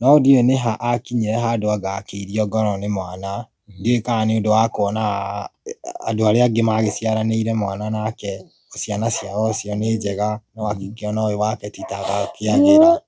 No ndiũĩ nĩ ha akinyire handũ anga akĩirio ngoro nĩ mwana, ndiũĩ kana nĩ ũndũ wa kuona andũ arĩa angĩ magĩciaranĩire mwana nake, ciana ciao cio nĩ njega, no akĩona ũyũ wake ti ta agakĩagĩra.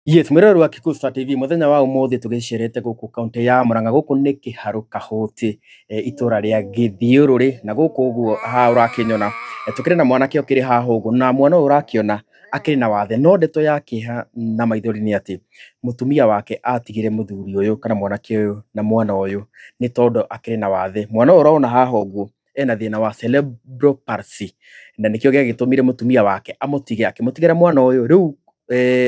Yes, mwĩroreri wa Kikuyu Star TV mũthenya wa ũmũthĩ tũgĩcerete gũkũ kaunti ya Murang'a, gũkũ nĩ Kĩharũ Kahũti, itũra rĩa Gĩthiũrũrĩ, na gũkũ ũguo haha ũrakĩnyona, tũkĩrĩ na mwanake ũkĩrĩ haha ũguo, na mwana ũyũ ũrakĩona akĩrĩ na wathe, no ndeto ya kĩeha na maithori nĩ atĩ mũtumia wake atigire mũthuri ũyũ kana mwanake ũyũ na mwana ũyũ nĩ tondũ akĩrĩ na wathe. Mwana ũyũ ũrona haha ũguo ena thĩna wa cerebral palsy, na nĩkĩo gĩagĩtũmire mũtumia wake amũtige, akĩmũtigĩra mwana ũyũ. Rĩu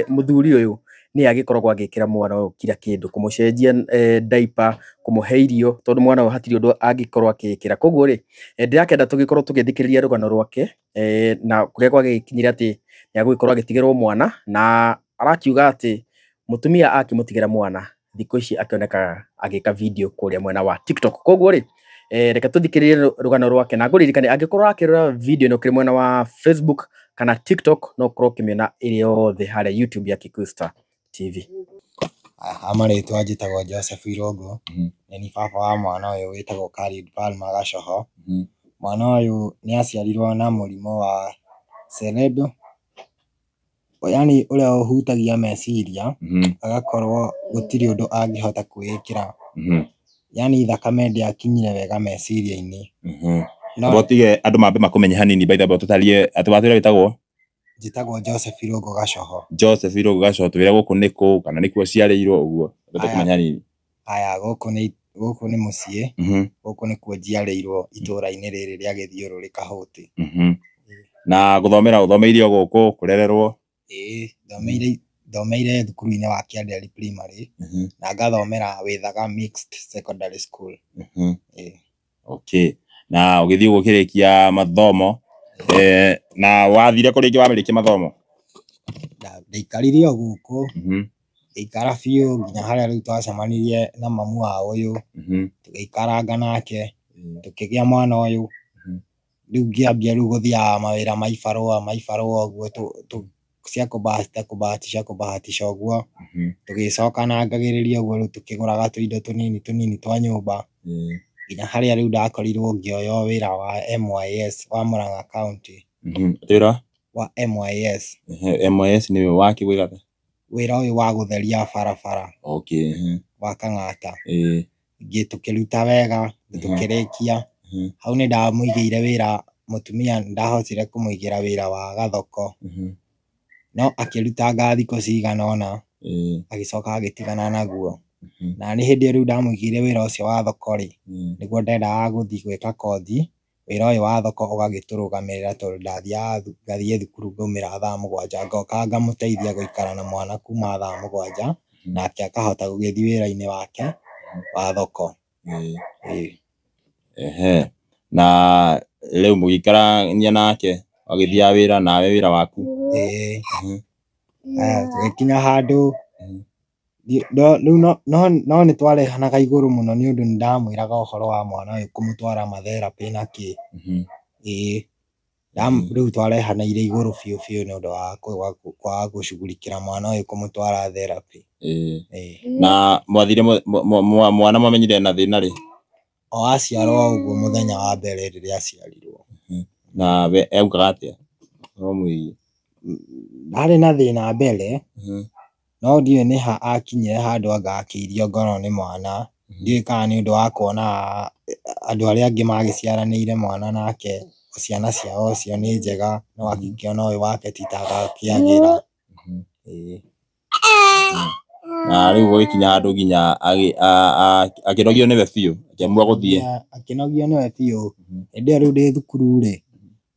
mũthuri ũyũ nĩ agĩkoragwo agĩkĩra mwana ũyũ kila kĩndũ, kũmũcenjia diaper, kũmũhe irio, tondũ mwana ũyũ hatirĩ ũndũ angĩkorwo akĩĩkĩra. Koguo rĩ, ndĩrakĩenda tũgĩkorwo tũgĩthikĩrĩria rũgano rwake, na kũrĩa gwagĩkinyire atĩ nĩ agũgĩkorwo agĩtigĩrwo mwana, na arakiuga atĩ mũtumia akĩmũtigĩra mwana thikũ ici akĩonekaga agĩka video kũrĩa mwena wa TikTok. Koguo rĩ, reke tũthikĩrĩrie rũgano rwake, na ngũririkane angĩkorwo ũrakĩrora video ĩno ũkĩrĩ mwena wa Facebook kana TikTok, no ũkorwo ũkĩmĩona ĩrĩ yothe harĩa YouTube ya Kikuyu Star TV. Ha marĩtwa njĩtagwo Joseph Irũngũ, nĩ niĩ baba wa mwana ũyũ wĩtagwo Khalid Palmer Gacoho. Mwana ũyũ nĩ aciarirwo na mũrimũ wa cerebral, yani ũrĩa ũhutagia meciria, agakorwo gũtirĩ ũndũ angĩhota kwĩĩkĩra, yani thakame ndĩakinyire wega meciria-inĩ. No Amba ũtige andũ mambe makũmenye hanini, by the way tũtarie atĩ watwĩra wĩtagwo njĩtagwo Joseph Irũngũ Gacoho. Joseph Irũngũ Gacoho, twĩre gũkũ nĩ kũ kana nĩ kuo ũciarĩirwo ũguo, amba tũkũmenye hanini. Aya, gũkũ nĩ mũciĩ, gũkũ nĩkuo njiarĩirwo itũra-inĩ rĩrĩ rĩa Gĩthiũrũrĩ Kahũti. Na gũthomera ũthomeire o gũkũ, kũrererwo? Ĩĩ, thomeire thukuru-inĩ wa Kĩanderi Primary, na ngathomera Wĩthaga Mixed Secondary School. Ĩĩ. Okay. Na ũgĩthiĩ ũguo ũkĩrĩkia mathomo, na wathire kũ rĩngĩ wamĩrĩkia mathomo? Ndaikarire o gũkũ, ngĩikara biũ nginya harĩa rĩu twacemanirie na mamu wa ũyũ, tũgĩikaranga nake, tũkĩgĩa mwana ũyũ. Rĩu ngĩambia rĩu gũthiaga mawĩra ma ibarũa, ma ibarũa ũguo, cia kũbahatisha kũbahatisha kũbahatisha ũguo, tũgĩcokanangagĩrĩria ũguo rĩu tũkĩgũraga tũindo tũnini tũnini twa nyũmba, nginya harĩa rĩu ndakorirwo ngĩoywo wĩra wa MYS wa Murang'a County. Wĩra? Wa MYS. MYS nĩ wakĩ gwĩka atĩa? Wĩra ũyũ wa gũtheria barabara. Wa Kang'ata. Tũkĩruta wega, tũkĩrĩkia. Hau nĩ ndamũigĩire wĩra mũtumia, nĩ ndahotire kũmũigĩra wĩra wa gathoko. No akĩrutanga thikũ cigana ũna, agĩcoka agĩtigana naguo. Na nĩ hĩndĩ ĩyo rĩu ndamũigĩire wĩra ũcio wa thoko rĩ, nĩguo ndendaga gũthiĩ gwĩka kothi, wĩra ũyũ wa thoko ũgagĩtũrũgamĩrĩra tondũ ndathiaga ngathiĩ thukuru ngaumĩra thaa 7, ngoka ngamũteithia gũikara na mwana kuma thaa 7, nake akahota gũgĩthiĩ wĩra-inĩ wake wa thoko. Ehe. Na rĩu mũgĩikarania nake, agĩthiaga wĩra nawe wĩra waku? Ĩĩ. Tũgĩkinya handũ, rĩu no nĩ twarehanaga igũrũ mũno nĩ ũndũ nĩ ndamwĩraga ũhoro wa mwana ũyũ kũmũtwara matherapĩ na kĩ. Ĩĩ. Rĩu twarehanĩire igũrũ biũ biũ nĩ ũndũ wa kwaga gũcugurikĩra mwana ũyũ kũmũtwara therapy. Ĩĩ. Na mwathire mwana mwamenyire ena thĩna rĩ? O aciarwo ũguo mũthenya wa mbere rĩrĩa aciarirwo. Na we augaga atĩa? No mwĩgie. Ndarĩ na thĩna mbere, no ndiũĩ nĩ ha akinyire handũ anga akĩirio ngoro nĩ mwana, ndiũĩ kana nĩ ũndũ wa kuona andũ arĩa angĩ magĩciaranĩire mwana nake, ciana ciao cio nĩ njega, no akĩona ũyũ wake ti ta agakĩagĩra. Ĩĩ. Na rĩu gũgĩkinya handũ nginya akĩnogio nĩwe biũ, akĩamua gũthiĩ. Akĩnogio nĩwe biũ. Hĩndĩ ĩyo rĩu ndĩ thukuru rĩ,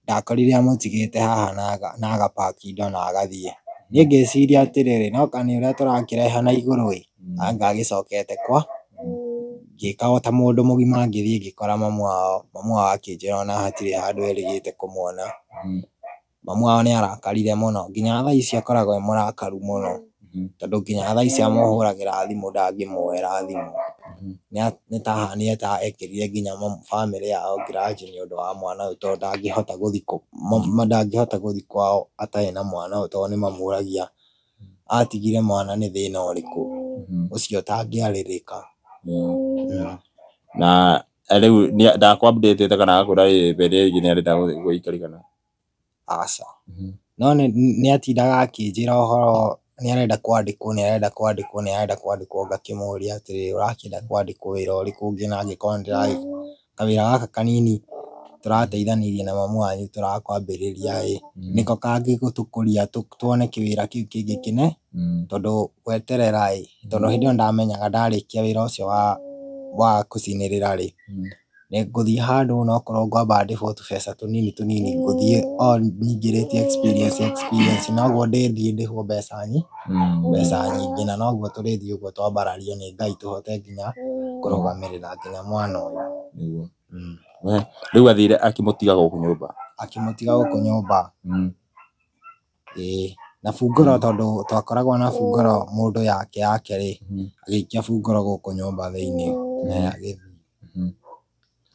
ndakorire amũtigĩte haha na agapaki indo na agathiĩ. Niĩ ngĩciria atĩrĩrĩ, no kana ũrĩa tũrakĩreha na igũrũ ĩ, anga agĩcokete kwa, ngĩka o ta mũndũ mũgima ngĩthiĩ ngĩkora mamu wao, mamu wao akĩnjĩra ona hatirĩ handũ erĩgĩte kũmuona. Mamu wao nĩ arakarire mũno, nginya thaa ici akoragwo e mũrakaru mũno. Tondũ nginya thaa ici amũhũragĩra thimũ ndangĩmuoera thimũ. Nĩ tahanire ta ekĩrire nginya bamĩrĩ yao grudge nĩ ũndũ wa mwana ũyũ tondũ ndangĩhota gũthiĩ ndangĩhota gũthiĩ kwao atarĩ na mwana ũyũ tondũ nĩ mamũragia atigire mwana nĩ thĩna ũrĩkũ ũcio ũtangĩarĩrĩka. Na rĩu ndakũ update kana agakwĩra mbere ĩngĩ nĩ arenda gũikaria kana? Aca. No nĩ atindaga akĩnjĩra ũhoro nĩ arenda kwandĩkwo, nĩ arenda kwandĩkwo, nĩ arenda kwandĩkwo, ngakĩmũria atĩrĩrĩ ũrakĩenda kwandĩkwo wĩra ũrĩkũ ũngĩ na angĩkorwo nĩ kawĩra gaka kanini tũrateithanĩria na mamu wanyu tũrakwambĩrĩria ĩ nĩko kangĩgũtũkũria tuone kĩwĩra kĩu kĩngĩ kĩne tondũ gweterera ĩ tondũ hĩndĩ ĩyo ndamenyaga ndarĩkia wĩra ũcio wa kũcinĩrĩra rĩ nĩ ngũthiĩ handũ no korwo ngwamba ndĩhwo tũbeca tũnini tũnini ngũthiĩ o nyingĩrĩtie experience noguo ndĩthiĩ ndĩhwo mbeca mbeca nyingĩ na noguo tũrĩthiĩ ũguo twambarario nĩ Ngai tũhote nginya kũrũgamĩrĩra nginya mwana ũyũ. Rĩu athire akĩmũtiga gũkũ nyũmba? Akĩmũtiga gũkũ nyũmba. Ĩĩ na bunguro tondũ twakoragwo na bunguro mũndũ yake yake rĩ agĩikia bunguro gũkũ nyũmba thĩinĩ na agĩthiĩ.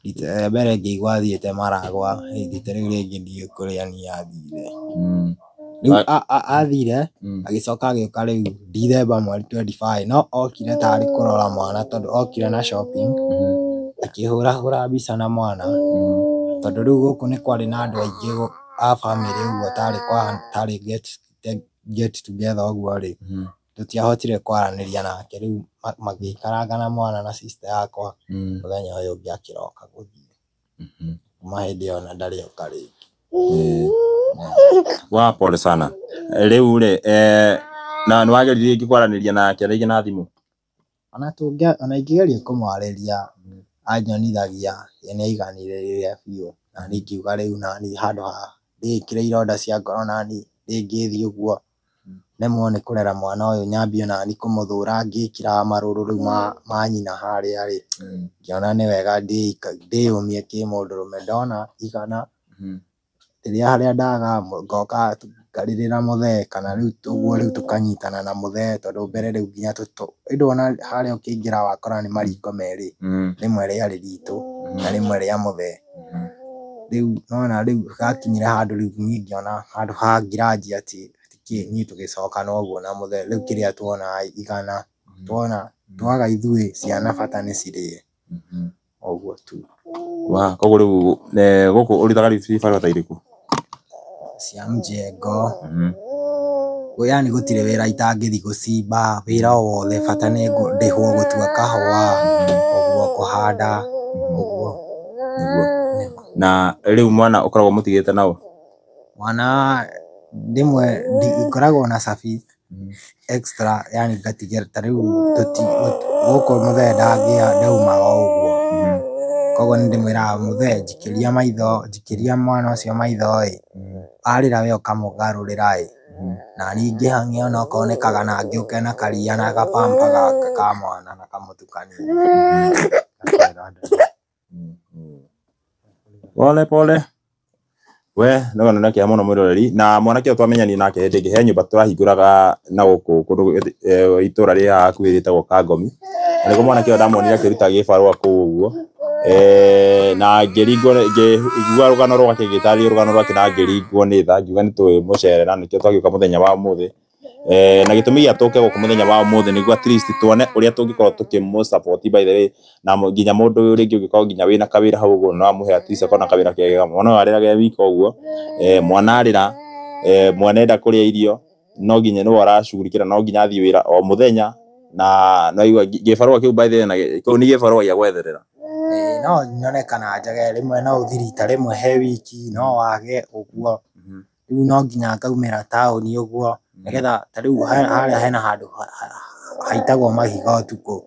Rita rĩa mbere ngĩigua athiĩte Maragwa, rita rĩu rĩngĩ ndiũĩ kũrĩa niĩ athire. Rĩu athire agĩcoka agĩũka rĩu December mweri 25 no okire tarĩ kũrora mwana tondũ okire na shopping akĩhũrahũra mbica na mwana tondũ rĩu gũkũ nĩ kwarĩ na andũ aingĩ a bamĩrĩ ũguo tarĩ get together ũguo rĩ tũtiahotire kwaranĩria nake rĩu magĩikaranga na mwana na sister yakwa mũthenya ũyũ ũngĩ akĩroka gũthiĩ. Kuma hĩndĩ ĩyo na ndarĩ oka rĩngĩ. Wa pole sana. Rĩu rĩ na nĩ wageririe rĩngĩ kwaranĩria nake rĩngĩ na thimũ? Ona ingĩgeria kũmwarĩria anjonithagia ye nĩ aiganĩrĩire biũ na niĩ ngiuga rĩu nani handũ ha ndĩĩkĩre ironda cia ngoro nani rĩngĩ thiĩ ũguo nemwo nĩ kũrera mwana ũyũ nyambie nani kũmũthũra ngĩkĩraga marũrũ rĩu ma nyina harĩa rĩ ngĩona nĩ wega ndĩyũmie kĩmũndũrũme ndona igana rĩrĩa harĩa ndaga ngoka ngarĩrĩra mũthee kana rĩu ũguo rĩu tũkanyitana na mũthee tondũ mbere rĩu nginya ndwona harĩa ũkĩingĩra wakora nĩ mariko merĩ rĩmwe rĩarĩ ritũ na rĩmwe rĩa mũthee. Rĩu nona rĩu gakinyire handũ rĩu niĩ ngĩona handũ ha ngiraji atĩ kĩ niĩ tũgĩcoka ũguo na mũthee rĩu kĩrĩa tuona igana tuona twaga ithuĩ ciana bata nĩ cirĩe ũguo tu. Wa koguo rĩu gũkũ ũrutaga cibarũa ta irĩkũ? Cia mjengo. Yani gũtirĩ wĩra itangĩthiĩ gũcimba wĩra o wothe bata nĩ ndĩhwo gũtua kahũa ũguo kũhanda ũguo. Na rĩu mwana ũkoragwo mũtigĩte naũ? Mwana rĩmwe ngoragwo na cabi extra yani ngatigĩra ta rĩu gũkũ mũthee ndaumaga ũguo koguo nĩ ndĩmwĩraga mũthee njikĩria maitho njikĩria mwana ũcio maitho ĩ arĩra we ũkamũgarũrĩra ĩ na niĩ ngĩhang'e onokorwo nĩ kagana ngĩũke na karia na gapampa gaka ka mwana na kamũtu kanini. Pole pole. We no na kĩa mũno mwĩroreri na mwanake ũyũ twamenyani nake hĩndĩ ĩngĩ he nyũmba tũrahingũraga na gũkũ kũndũ itũra rĩ haha hakuhĩ rĩtagwo Kangomi na nĩguo mwanake ũyũ ndamuonire akĩruta gĩbarũa kũu ũguo na ngĩringwo ngĩigua rũgano rwake ngĩtarĩrio rũgano rwake na ngĩringwo nĩ tha ngiuga nĩ tũmũcerera na nĩkĩo twagĩũka mũthenya wa ũmũthĩ na gĩtũmi gĩa tũke gũkũ mũthenya wa ũmũthĩ nĩguo at least tuone ũrĩa tũngĩkorwo tũkĩmũ support by the way na nginya mũndũ ũyũ rĩngĩ ũngĩkorwo nginya wĩna kawĩra hau ũguo no amũhe at least akorwo na kawĩra kega mwana ũyũ arĩraga e wika ũguo mwana arĩra mwana enda kũrĩa irio no nginya nĩwe aracugurikĩra no nginya athiĩ wĩra o mũthenya na no igua gĩbarũa kĩu by the way na kĩu nĩ gĩbarũa gĩa gwetherera. No nyone kana njage rĩmwe no ũthiĩ rita rĩmwe he wiki no wage ũguo rĩu no nginya ngaumĩra taũni ũguo nĩgetha ta rĩu harĩa hena handũ haitagwo mahiga ũtukũ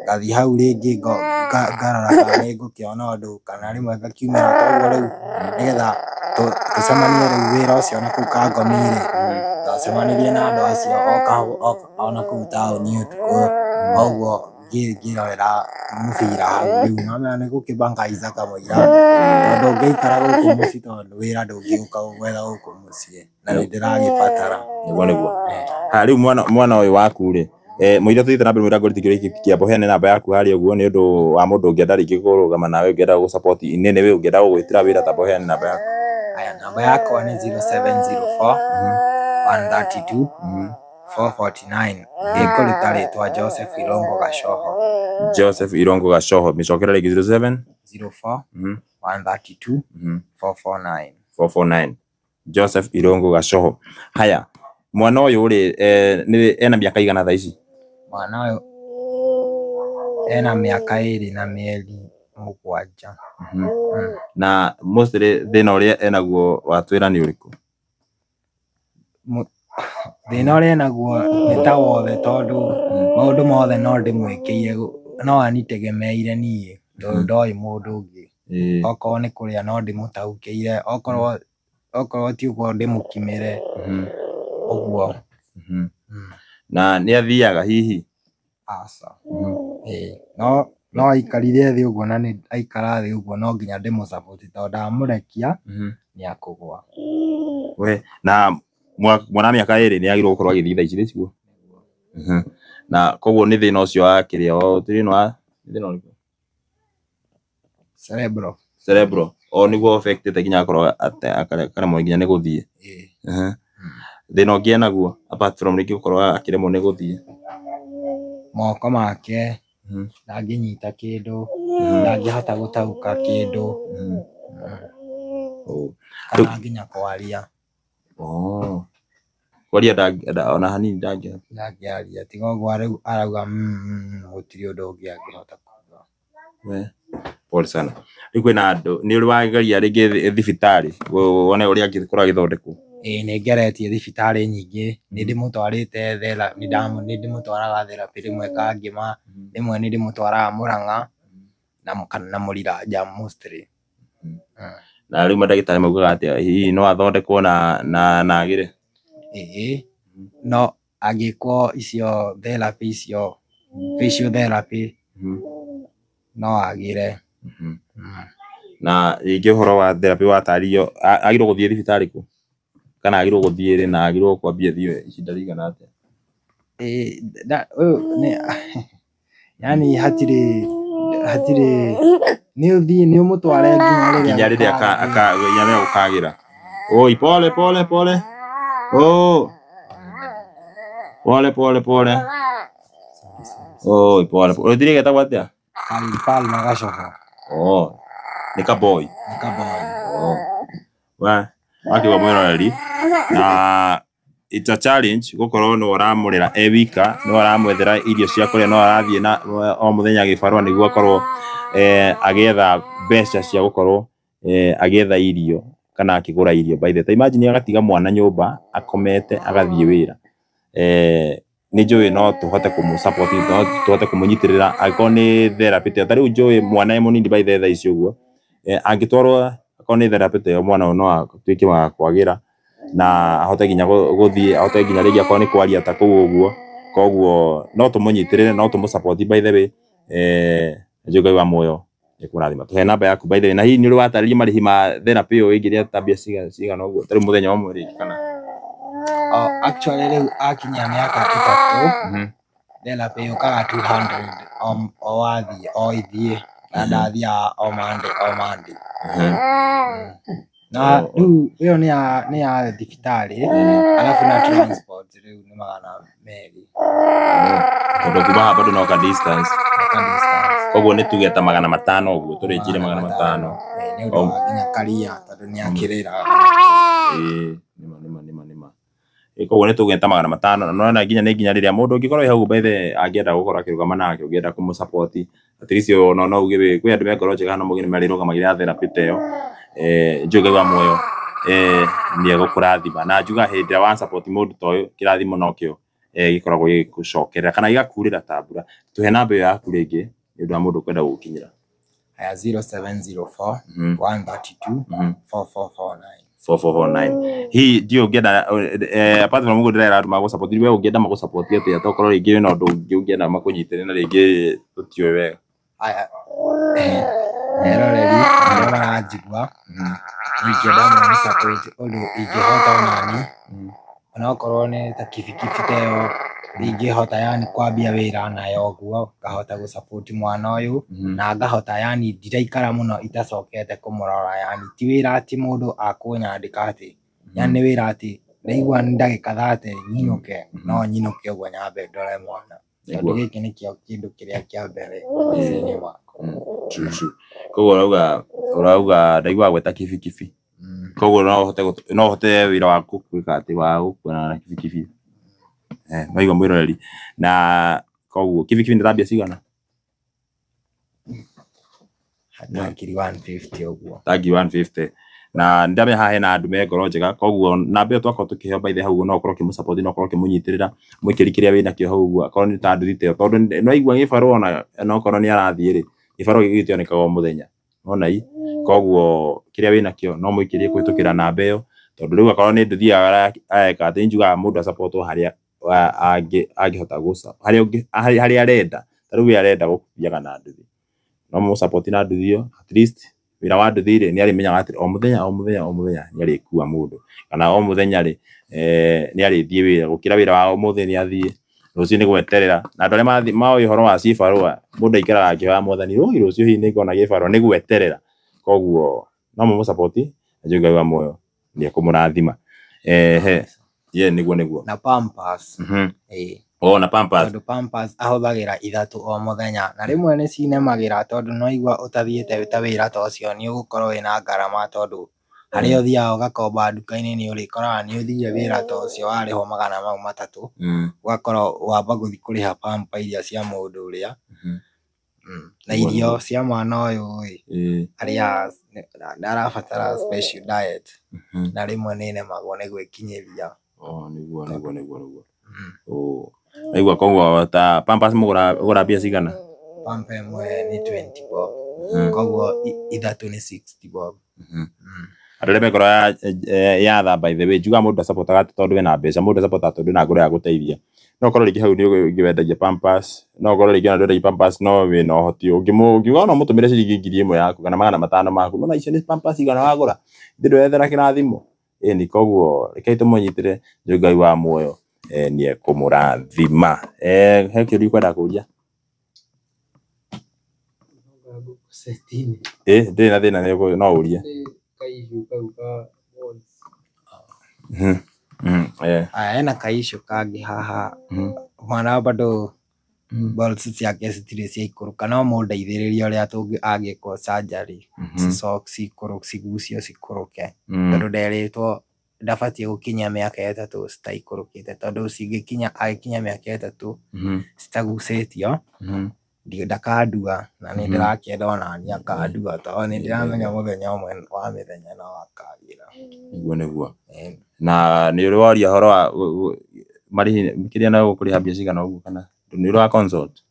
ngathiĩ hau rĩngĩ ngarora kana nĩ ngũkĩona ũndũ kana rĩmwe ngakiumĩra koguo rĩu nĩgetha tũcemanie rĩu wĩra ũcio na kũu Kangomi-rĩ twacemanirie na andũ acio ona kũu taũni ũtukũ ũguo ngĩrorera mũbira hau rĩu nĩwamenya nĩ gũkĩbangaiza kamũira tondũ ũngĩikara gũkũ mũciĩ tondũ wĩra ndũngĩũka gwetha gũkũ mũciĩ na nĩ ndĩragĩbatara. Nĩguo nĩguo. Ha rĩu mwana ũyũ waku rĩ, mũira tũthiĩte na mbere mũira ngoriti kĩũria kĩa heane namba yaku harĩa ũguo nĩ ũndũ wa mũndũ ũngĩenda rĩngĩ kũrũgama nawe, ũngĩenda gũgũ-support in any way, ũngĩenda gũgwĩtĩra wĩra ta heane namba yaku. Aya, namba yakwa nĩ 0704 132 449. Ĩkũruta rĩtwa Joseph Irongo Gacoho. Joseph Irongo Gacoho. Mĩcokere rĩngĩ 07 04 132 449. 449. Joseph Irongo Gacoho. Haya, mwana ũyũ rĩ, nĩ ena mĩaka igana thaa ici? Mwana ũyũ ena mĩaka 2 na mĩeri 7. Na mostly thĩna ũrĩa enaguo watwĩra nĩ ũrĩkũ? Thĩna ũrĩa enaguo nĩ ta wothe, tondũ maũndũ mothe no ndĩmwĩkĩire, no anitegemeire niĩ, tondũ ndoĩ mũndũ ũngĩ. Okorwo nĩ kũrĩa no ndĩmũtaũkĩire, okorwo ti ũguo ndĩmũkimĩre ũguo. Na nĩ athiaga hihi? Aca. No aikarire thĩ ũguo, na nĩ aikara thĩ ũguo no nginya ndĩmũ-support, tondũ ndamũrekia nĩ akũgũa. We, na mwana wa mĩaka 2 nĩ agĩrĩirwo gũkorwo agĩthiĩ thaa ici nĩguo? Na koguo nĩ thĩna ũcio wa kĩrĩa, thĩna wa thĩna ũrĩkũ? Cerebral. Cerebral. O nĩguo affected nginya akorwo akaremwo nginya nĩ gũthiĩ. Thĩna ũngĩ enaguo apart from rĩngĩ gũkorwo akĩremwo nĩ gũthiĩ? Moko make ndangĩnyita kĩndũ, ndangĩhota gũtaũka kĩndũ, kana nginya kwaria. Kwaria ona hanini ndangĩhota. Ndangĩaria, tiga ũguo rĩu arauga gũtirĩ ũndũ ũngĩ angĩhota kuga. We, pole sana. Rĩu kwĩna andũ, nĩ ũrĩ wageria rĩngĩ thibitarĩ wone ũrĩa angĩkorwo agĩthondekwo? Ĩĩ, nĩ ngeretie thibitarĩ nyingĩ, nĩ ndĩmũtwarĩte nĩ ndĩmũtwaraga therapy rĩmwe Kangĩma, rĩmwe nĩ ndĩmũtwaraga Mũrang'a na Mũriranja mostly. Na rĩu mandagĩtarĩ maugaga atĩa? Hihi no athondekwo na agĩre? Ĩĩ, no angĩkwo icio therapy icio physiotherapy no agĩre. Na rĩngĩ ũhoro wa therapy watarĩrio, agĩrĩirwo gũthiĩ thibitarĩ kũ? Kana agĩrĩirwo gũthiĩ rĩ, na agĩrĩirwo kwambia thiĩ ihinda rĩigana atĩa? Ũyũ nĩ yani hatirĩ nĩ ũthiĩ nĩ ũmũtware nginya rĩrĩa gũkagĩra. Oi, pole pole pole. Oh. Pole pole pole. Oi, pole. Ũthire getagwo atĩa? Palma Gacoho. Oh. Nĩ ka boy. Nĩ ka boy. Oh. Wa, wakiuga mwĩroreri na it's a challenge gukorwo no ũramũrera e wika, no ũramwethera irio cia kũrĩa, no arathiĩ na o mũthenya gĩbarũa nĩguo akorwo agĩetha mbeca cia gũkorwo agĩetha irio kana akĩgũra irio. By the time, imagine agatiga mwana nyũmba akomete agathiĩ wĩra. Nĩ njũĩ no tũhote kũmũ support, no tũhote kũmũnyitĩrĩra angĩkorwo nĩ therapy ta rĩu njũĩ mwana e mũnini by the thaa ici ũguo, angĩtwarwo akorwo nĩ therapy ta ĩyo mwana ũyũ no atuĩke wa kwagĩra na ahote nginya gũthiĩ, ahote nginya rĩngĩ akorwo nĩ kwaria ta kũu ũguo. Koguo no tũmũnyitĩrĩre, no tũmũ support by the way. Njũĩ Ngai wa muoyo nĩekũmũrathima. Tũhe namba yaku by the way, na hihi nĩ ũrĩ watarĩria marĩhi ma therapy ĩyo ĩngĩrĩa ta mbia cigana ũguo ta rĩu mũthenya ũmwe rĩngĩ kana? Oh, actually rĩu akinyia mĩaka 3 therapy yũkaga 200 o wathiĩ o ithiĩ, na ndathiaga o Monday o Monday. Na rĩu ĩyo nĩ ya thibitarĩ, alafu na transport rĩu nĩ 200. Tondũ kuma haha bado no ka distance. Koguo nĩ tuge ta 500 ũguo, tũrĩkire 500. Nĩ ũndũ wa nginya karia tondũ nĩ akĩrĩra. Nĩma nĩma nĩma nĩma. Koguo nĩ tuge ta 500, na nĩwona nginya nĩ nginya rĩrĩa mũndũ ũngĩkorwo wĩ hau by the angĩenda gũkorwo akĩrũgama nake, ũngĩenda kũmũ support at least ona no uge kwĩ andũ me ngoro njega no mauge nĩ marĩrũgamagĩrĩra therapy ta ĩyo. Njũĩ Ngai wa muoyo nĩ egũkũrathima, na njuga hĩndĩ ĩrĩa wa support mũndũ ta ũyũ kĩrathimo nokĩo gĩkoragwo gĩgĩgũcokerera kana gĩgakurĩra ta mbura. Tũhe namba ĩyo yaku rĩngĩ nĩ ũndũ wa mũndũ ũkwenda gũgũkinyĩra. Haya, 0704 132 4449. 4449. Hihi ndiũ ũngĩenda apart from ũguo ndĩrera andũ magũ support, we ũngĩenda magũ support atĩa? Tokorwo rĩngĩ wĩna ũndũ ũngĩ ũngĩenda makũnyitĩre na rĩngĩ tũtiũĩ wega. Haya, eroreri arĩa maranjigua, ingĩenda mũni support ũndũ ingĩhota onani, Onokorwo nĩ ta kibikibi ta ĩyo ingĩhota yani kwambia wĩra nayo ũguo, ngahota gũ support mwana ũyũ, na ngahota yani ndiraikara mũno itacokete kũmũrora, yani ti wĩra atĩ mũndũ akũnyandĩka atĩ, yani nĩ wĩra atĩ ndaigua nĩ ndagĩka 30 nyinũke, no nyinũke ũguo nyambe ndore mwana, tondũ gĩkĩ nĩkĩo kĩndũ kĩrĩa kĩa mbere maica-inĩ makwa. True, true. Koguo ũrauga ndaigua gweta kibikibi. Koguo no ũhote no ũhote wĩra waku gwĩka atĩ wa gũkuana na kibikibi. Maigua mwĩroreri. Na koguo kibikibi nĩ ta mbia cigana? Ta ngiri 150 ũguo. Ta ngiri 150. Na ndamenya haha hena andũ me ngoro njega, koguo namba ĩyo twakorwo tũkĩheo by the hau no ũkorwo ũkĩmũ no ũkorwo ũkĩmũnyitĩrĩra mwĩkĩri kĩrĩa wĩnakĩo hau ũguo, akorwo nĩ ta nduthi ta ĩyo, tondũ nĩ waigua gĩbarũa ona okorwo nĩ arathiĩ rĩ, gĩbarũa gĩkĩ gĩtionekaga o mũthenya, nĩwona ii? Koguo kĩrĩa wĩnakĩo no mũikĩrie kũhĩtũkĩra namba ĩyo, tondũ rĩu akorwo nĩ nduthi ĩyo areka atĩ njugaga mũndũ acapotwo harĩa angĩhota harĩa arenda, ta rĩu we arenda gũthiaga na nduthi, no mũsupport na nduthi ĩyo, at least wĩra wa nduthi rĩ nĩ arĩmenyaga atĩ o mũthenya o mũthenya o mũthenya nĩ arĩkua mũndũ, kana o mũthenya rĩ nĩ arĩthiĩ wĩra, gũkĩra wĩra wa ũmũthĩ nĩ athiĩ rũciũ nĩ gweterera. Na andũ arĩa moĩ ũhoro wa cibarũa, mũndũ aikaraga akĩhoya mwathani, oi rũciũ hihi nĩ ngona gĩbarũa, nĩ gweterera. Koguo no mũmũ-support na njũĩ Ngai wa muoyo nĩ ekũmũrathima. Ehe, ye nĩguo nĩguo. Na Pampers. Oh, na Pampers. Tondũ Pampers ahũthagĩra 3 o mũthenya, na rĩmwe nĩ cinemagĩra tondũ no igua ũtathiĩte ta wĩra ta ũcio nĩ ũgũkorwo wĩna ngarama, tondũ harĩa ũthiaga ũgakomba nduka-inĩ nĩ ũrĩkoraga nĩ ũthire wĩra ta ũcio warĩhwo magana mau matatũ, ũgakorwo wamba gũthiĩ kũrĩha pamper iria cia mũndũ ũrĩa. Na irio cia mwana ũyũ ĩ, arĩaga nĩ arabatara special diet, na rĩmwe nĩ nemagwo nĩ gwĩkinyĩria. Oh, nĩguo nĩguo nĩguo nĩguo. Oh, naigua. Koguo ta Pampers mũgũra ũgũra mbia cigana? Pamper ĩmwe nĩ 20 bob, koguo 3 nĩ 60 bob. Andũ arĩa me ngoro ya tha, by the way, njugaga mũndũ ndacapotaga atĩ tondũ ena mbeca, mũndũ acapotaga tondũ ena ngoro ya gũteithia. No ũkorwo rĩngĩ hau nĩ ũngĩ wendagia Pampers, no ũkorwo rĩngĩ ona ndwendagia Pampers, no wĩna ũhoti ũngiuga no mũtũmĩre ciringi 1000 yaku kana 500 maku, nona icio nĩ Pampers igana wagũra, ithe ndwethera kĩrathimo. Ĩni, koguo rekei tũmũnyitĩre, njũĩ Ngai wa muoyo nĩ ekũmũrathima. He kĩũria ũkwenda kũria? Ndĩrĩ na thĩna, no ũrie. Aya, hena ka-issue kangĩ haha, mwana bado balls ciake citirĩ ciaikũrũka, no mũndeithĩrĩrie ũrĩa angĩkwo surgery, cigucio cikũrũke, tondũ nderĩtwo ndabatiĩ gũkinyia mĩaka 3 citaikũrũkĩte, tondũ cingĩkinya agĩkinya mĩaka 3 citagucĩtio ndakandua, na nĩ ndĩrakĩenda onaniĩ akandua, tondũ nĩ ndĩramenya mũthenya ũmwe wa mĩthenya no akagĩra. Nĩguo nĩguo. Na nĩ ũrĩ waria ũhoro wa marĩhi kĩrĩa na gũkũrĩha mbia cigana ũguo, kana nĩ ũrĩ wa consult?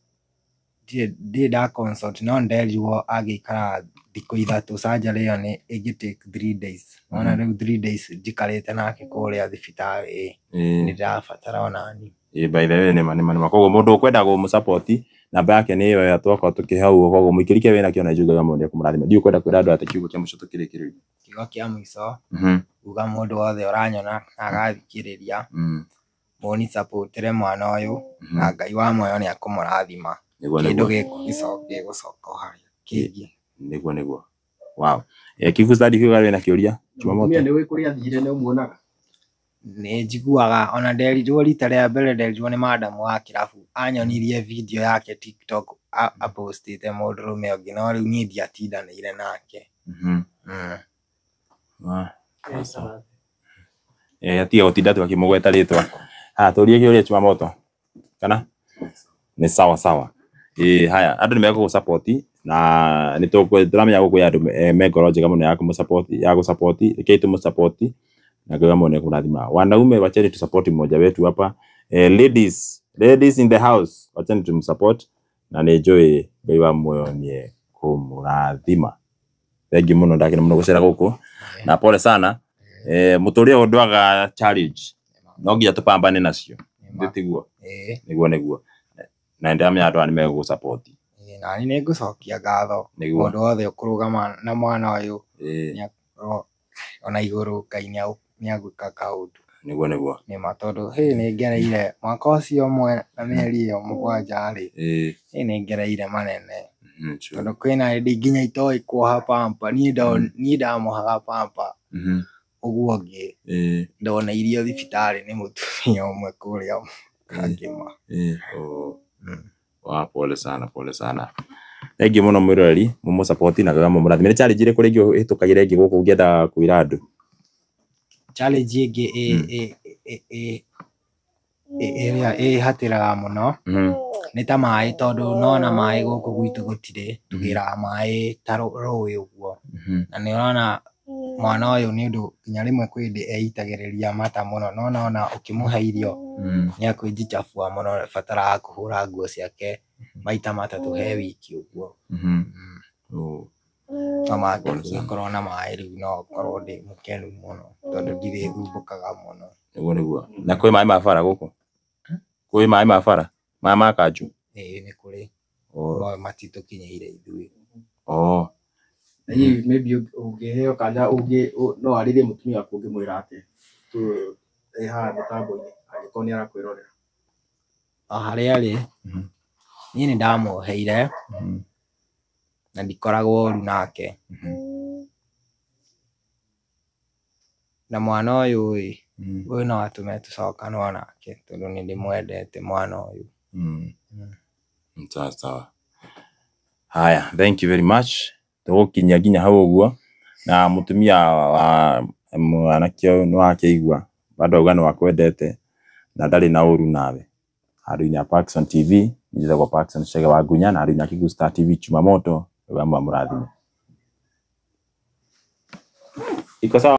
Ndirĩ nda consult, no nĩnderirwo angĩikara thikũ 3 surgery ĩyo nĩ ĩngĩ take 3 days. Wona rĩu 3 days njikarĩte nake kũrĩa thibitarĩ, nĩ ndĩrabatara onaniĩ. Ĩĩ, by the way, nĩma nĩma nĩma. Koguo mũndũ ũkwenda gũmũ-support namba yake nĩ ĩyo ĩyo twakorwo tũkĩhe hau, koguo mũikĩri kĩrĩa wĩnakĩo na njũĩ Ngai wa muoyo nĩ ekũmũrathima. Ndiũĩ ũkwenda kwĩra andũ atĩ kiugo kĩa mũico tũkĩrĩkĩrĩria. Kiugo kĩa mũico, uga mũndũ wothe ũranyona na agathikĩrĩria, mũni-support mwana ũyũ, na Ngai wa muoyo nĩ ekũmũrathima. Nĩguo Kĩndũ nĩguo. gĩgũcoka o harĩa kĩngĩ. Nĩguo nĩguo. Wow. Kibu Study kiuga wĩna kĩũria? Mũtumia nĩ ũĩ kũrĩa athire nĩ ũmuonaga? Nĩ njiguaga, ona nderirwo rita rĩa mbere nderirwo nĩ madam wa kĩrabu, anyonirie video yake TikTok apostĩte mũndũrũme ũngĩ, no rĩu niĩ ndiatindanĩire nake. Tiga gũtinda tũkĩmũgweta rĩtwa. Haya, tũrie kĩũria Chumamoto. Kana? Nĩ sawa sawa. Haya, andũ nĩ megũgũ-support na nĩ tũramenya gũkũ kwĩ andũ me ngoro njega mũno ya kũmũ-support, ya gũ-support. Rekei tũmũ-support na Ngai wa muoyo nĩ ekũmũrathima. Wanaume, wacheni tu-support mmoja wetu hapa. Ladies, ladies in the house, wacheni tumsupport na nĩ njũĩ Ngai wa muoyo nĩ ekũmũrathima. Thengiũ mũno, ndakena mũno gũcera gũkũ na pole sana. Mũtũrĩre ũyũ ndwaga challenge, no nginya tũpambane nacio, tiguo? Ĩĩ. Nĩguo nĩguo, na nĩndĩramenya andũ aya nĩmegũgũ-support. Ĩĩ, nani nĩ ngũcokia ngatho Nĩguo. mũndũ wothe ũkũrũgama na mwana ũyũ, Ĩĩ. nĩakorwo ona igũrũ Ngai nĩ agwĩka kaũndũ. Nĩguo nĩguo. Nĩma tondũ hĩ nĩ ngereire mwaka ũcio ũmwe na mĩeri ĩyo 7 rĩ, hĩ nĩ ngereire manene. Tondũ kwĩna hĩndĩ nginya itoĩ kuoha pamper, niĩ ndamohaga pamper ũguo ngĩ ndoneirio thibitarĩ nĩ mũtumia ũmwe kũrĩa Kangema. Wa pole sana, pole sana. Thengiũ mũno mwĩroreri, mũmũ na Ngai amũrathime. Nĩ challenge ĩrĩkũ rĩngĩ ũhĩtũkagĩra ĩngĩ gũkũ ũngĩenda kwĩra andũ? Challenge ĩngĩ ĩrĩa ĩhatĩraga mũno nĩ ta maĩ, tondũ nona maĩ gũkũ gwitũ gũtirĩ, tũgĩraga maĩ ta rũĩ ũguo, na nĩ ũrona mwana ũyũ nĩ ũndũ nginya rĩmwe kwĩ hĩndĩ eitagĩrĩria mata mũno, no nona ũkĩmũhe irio nĩ akũnjichafua mũno, bataraga kũhũra nguo ciake maita 3 he wiki ũguo. No mangĩkorwo na maĩ rĩu no ngorwo ndĩ mũkenu mũno tondũ ndirĩthumbũkaga mũno. Nĩguo nĩguo. Na kwĩ maĩ ma bara gũkũ? Kwĩ maĩ ma bara? Maya ma kanjũ? Ĩĩ nĩ kũrĩ, no matitũkinyĩire ithuĩ. Na hihi maybe ũngĩheo kanya no arĩrie mũtumia waku ũngĩmwĩra atĩa ĩ haha mĩtambo-inĩ angĩkorwo nĩ arakwĩrorera? O harĩa arĩ, niĩ nĩ ndamuoheire na ndikoragwo ũru nake. Na mwana ũyũ ĩ, ũyũ no atũme tũcokanwo nake tondũ nĩ ndĩmwendete mwana ũyũ. Sawa sawa. Haya, thank you very much. Tũgũkinyia nginya hau ũguo na mũtumia wa mwanake ũyũ nĩ wakĩigua bado auga nĩ akwendete na ndarĩ na ũru nawe. Handũ-inĩ ha Parkson TV, njĩtagwo Parkson Chege wa Ngunya, na handũ-inĩ ha Kiguyu Star TV Chumamoto, Ngai amũrathime. Iko sawa.